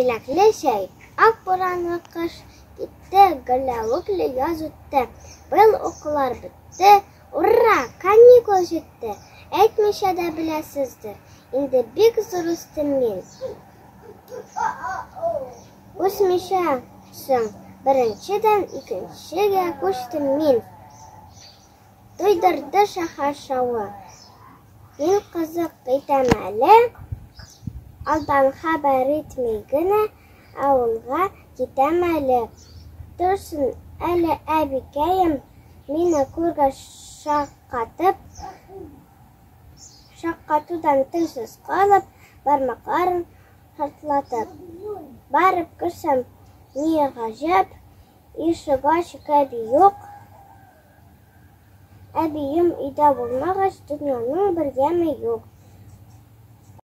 Җиләкле чәй. Ак буранлы кыш китте, гөрләвекле яз үтте. Быел укулар бетте, ура, каникул җитте. Әйтмичә дә беләсездер, инде бик зур үстем мин. Үсмичә соң, беренчедән икенчегә күчтем мин. Туйдырды шәһәр шавы. Мин кызык итәм әле, алдан хәбәр итми генә авылга китәм әле. Торсын әле әбикәем, мине күргәч шаккатып, шаккатудан телсез калып, бармакларын шартлатып. Барып керсәм, ни гаҗәп, ишек ачык, әби юк. Әбием өйдә булмагач, дөньяның бер яме юк.